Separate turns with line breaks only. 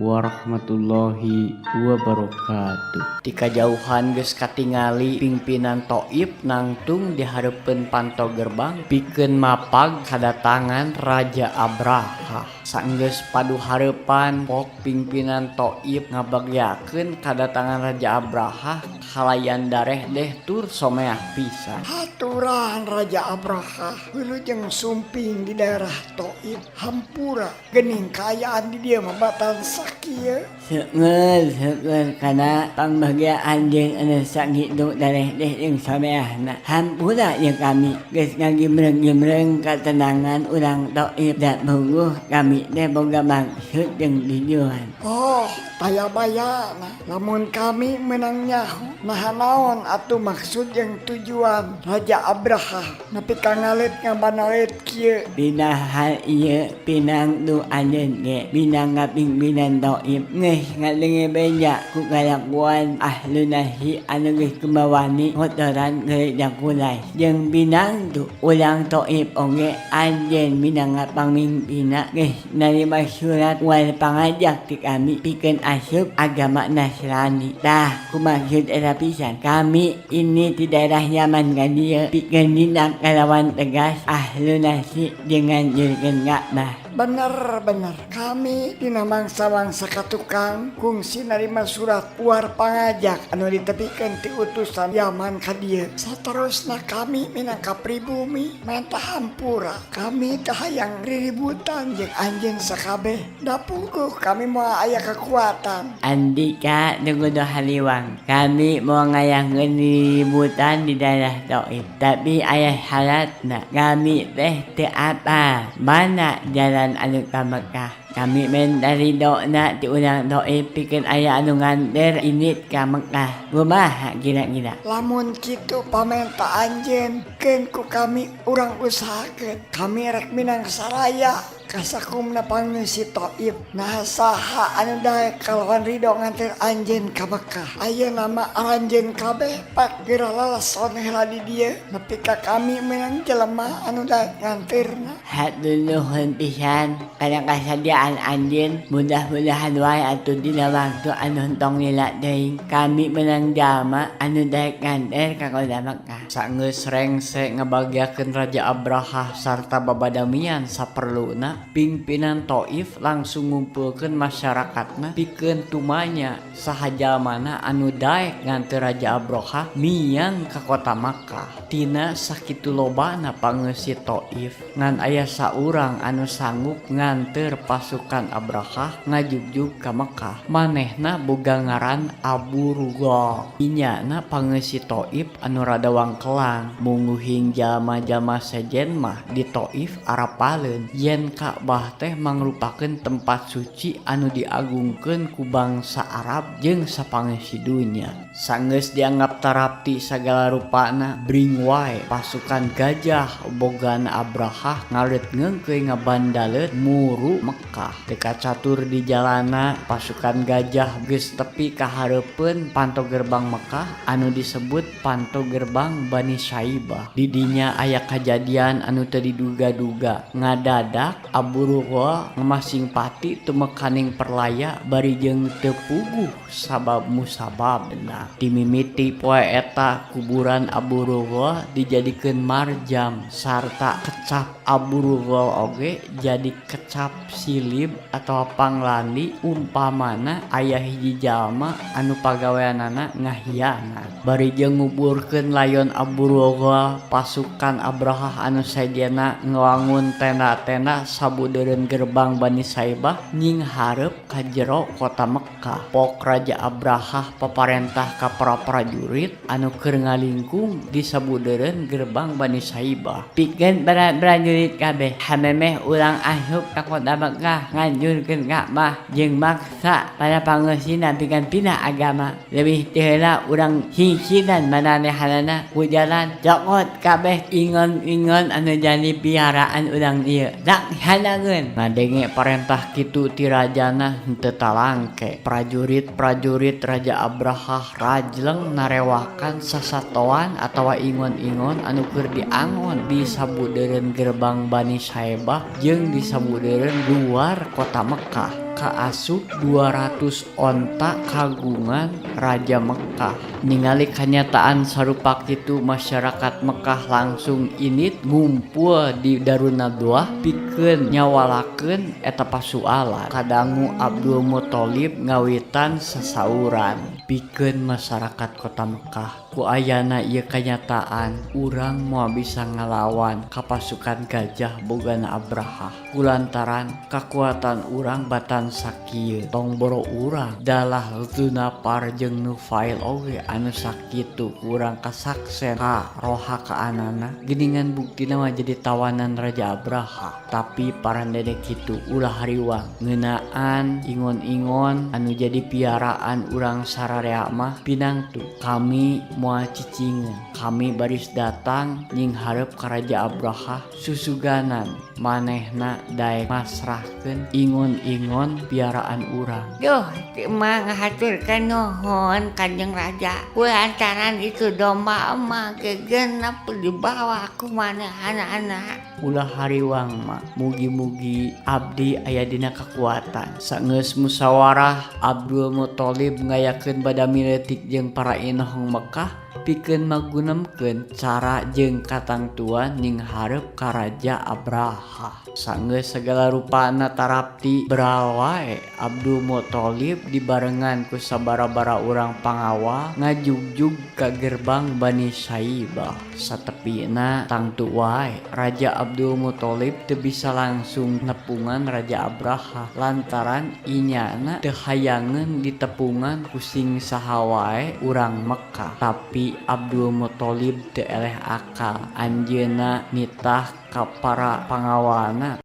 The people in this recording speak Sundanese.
Warahmatullahi wabarakatuh. Ti kajauhan geus katingali pingpinan Toif nangtung di hareupeun panto gerbang pikeun mapag kadatangan Raja Abrahah. Saenggeus padu hareupan pok pingpinan Toif ngabagyakeun kadatangan Raja Abrahah kalayan darehdeh tur someah pisan.
Haturan Raja Abrahah, wilujeng sumping di daerah Toif. Hampura, geuning kaayaan di dieu mah batan sakieu.
Seueur seueur kana pangbagja anjeun anu sakitu darehdeh jeung someahna. Hampura ye kami geus ngagimreung-gimreung katenangan urang Toif, da puguh kami teh boga maksud jeung tujuan.
Oh, taya bayana lamun kami meunang nyaho. Naha naon atuh maksud jeung tujuan Raja Abrahah nepi ka ngalit ngabanalit kieu?
Dina hal ieu pinangtu anjeun ge minangka pingpinan Toif geus ngadenge beja ku kalakuan ahlu nasi anu geus kumawani kotoran gereja Quraisy jeung pinangtu urang Toif oge anjeun minangka pangmingpinna geus narima surat uar pangajak ti kami pikeun asup agama Nasrani. Tah, ku maksud eta pisan kami ini di daerah Yaman ka dieu pikeun nindak kalawan tegas ahlu nasi jeung nganjurkeun Ka'bah.
Bener bener, kami dina mangsa-mangsa katukang kungsi narima surat uar pangajak anu ditepikeun ti utusan Yaman ka dieu. Saterusna kami minangka pribumi menta hampura, kami teu hayang riributan jeung anjeun sakabeh, da puguh kami moal aya kekuatan.
Andika teu kudu hariwang, kami moal ngayahkeun riributan di daerah Toif, tapi aya syaratna. Kami teh teu apal mana jalan anu ka Mekah. Kami menta ridona ti urang Toif pikeun aya anu nganter indit ka Mekah. Kumaha kira-kira?
Lamun kitu pamenta anjeun, keun ku kami urang usahakeun. Kami rek minang saraya ka sakumna pangeusi Toif. Nah, saha anu daek kalawan ridho nganter anjeun ka Mekah? Ayeuna mah aranjeun kabeh pak geura lalason heula di dieu nepi ka kami meunang jelema anu daek nganterna.
Hatur nuhun pisan kana kasadiaan anjeun. Mudah-mudahan wae atuh dina waktu anu entong lila teuing kami meunang jalma anu daek nganter ka kota Mekah.
Saenggeus rengse ngabagyakeun Raja Abrahah sarta babadamian saperluna, pingpinan Toif langsung ngumpulkeun masyarakatna pikeun tumanya saha jalmana anu daek nganter Raja Abrahah miang ka kota Makkah. Tina sakitu lobana pangeusi Toif, ngan aya saurang anu sanggup nganter pasukan Abrahah ngajugjug ka Mekah. Manehna boga ngaran Abu Rughal. Inyana pangeusi Toif anu rada wangkelang. Munguhing jalma-jalma sejen mah di Toif arapaleun yen Ka'bah teh mangrupakeun tempat suci anu diagungkeun ku bangsa Arab jeung sapangeusi dunya. Sanggeus dianggap tarapti sagala rupana, bring wae pasukan gajah bogana Abrahah ngaleut ngeungkeuy ngabandaleut muru Mekah. Teu kacatur di jalana, pasukan gajah geus tepi ka hareupeun panto gerbang Mekah anu disebut panto gerbang Bani Syaibah. Di dinya aya kajadian anu teu diduga-duga. Ngadadak Abu Rughal ngamasing pati tumekaning perlaya bari jeung teu puguh sabab musababna. Dimimiti poe eta kuburan Abu Rughal dijadikeun marjam sarta kecap Abu Rughal oge jadi kecap silib atawa panglandi umpamana aya hiji jalma anu pagaweanana ngahianat. Bari jeung nguburkeun layon Abu Rughal, pasukan Abrahah anu sejenna ngawangun tenda-tenda sabudeureun gerbang Bani Saibah nyinghareup ka jero kota Mekah. Pok Raja Abrahah paparentah ka para prajurit anu keur ngalingkung di sabudeureun gerbang Bani Saibah.
Pikeun para prajurit kabeh, hamemeh urang asup ka kota Mekah nganjurkeun Ka'bah jeung maksa para pangeusina pikeun pindah agama. Leuwih ti heula urang singsiran maranehanana ku jalan, cokot kabeh ingon-ingon anu jadi piaraan urang ieu. Laksanakeun.
Ngadenge parentah kitu ti rajana henteu talangke. Prajurit-prajurit Raja Abrahah rajleng narewakan sasatoan atawa ingon-ingon anu keur diangon di sabudeureun gerbang Bani Saibah jeung di sabudeureun luar kota Mekah. kaasup 200 onta kagungan Raja Mekkah. Ningali kanyataan sarupa kitu, masyarakat Mekkah langsung indit ngumpul di Darun Nadwah pikeun nyawalakeun eta pasualan. Kadangu Abdul Muthalib ngawitan sasauran pikeun masyarakat kota Mekkah. Ku ayana ieu kanyataan, urang moal bisa ngalawan ka pasukan gajah bogana Abrahah kulantaran kakuatan urang batan sakieu. Tong boro urang, dalah Dzunafar jeung Nufail oge anu sakitu kurang kasaksen karohakaanana, geuningan buktina mah jadi tawanan Raja Abraha. Tapi parandene kitu, ulah hariwang ngeunaan ingon-ingon anu jadi piaraan urang sararea mah. Pinangtu kami moal cicingeun, kami baris datang nyinghareup ka Raja Abraha, susuganan manehna daek masrahkeun ingon-ingon piaraan urang.
Duh, emak ngahaturkeun nuhun, Kanjeng Raja. Kulantaran itu domba emak gegenep dibawa ku manehna.
Ulah hariwang, Mak. Mugi-mugi abdi aya dina kakuatan. Sageus musyawarah, Abdul Muthalib ngayakeun badami leutik jeung para inohong Mekah pikeun magunemkeun cara jeung katangtuan nyinghareup ka Raja Abraha. Sageus sagala rupana tarapti, beral wae Abdul Muthalib dibarengan ku sabara-bara urang pangawal ngajugjug ka gerbang Bani Syaibah. Satepina tangtu wae Raja Abdul Muthalib teu bisa langsung nepungan Raja Abraha lantaran inyana teu hayangeun ditepungan ku sing saha wae urang Mekkah. Tapi Abdul Muthalib teu eleh akal, anjeunna nitah ka para pangawalna.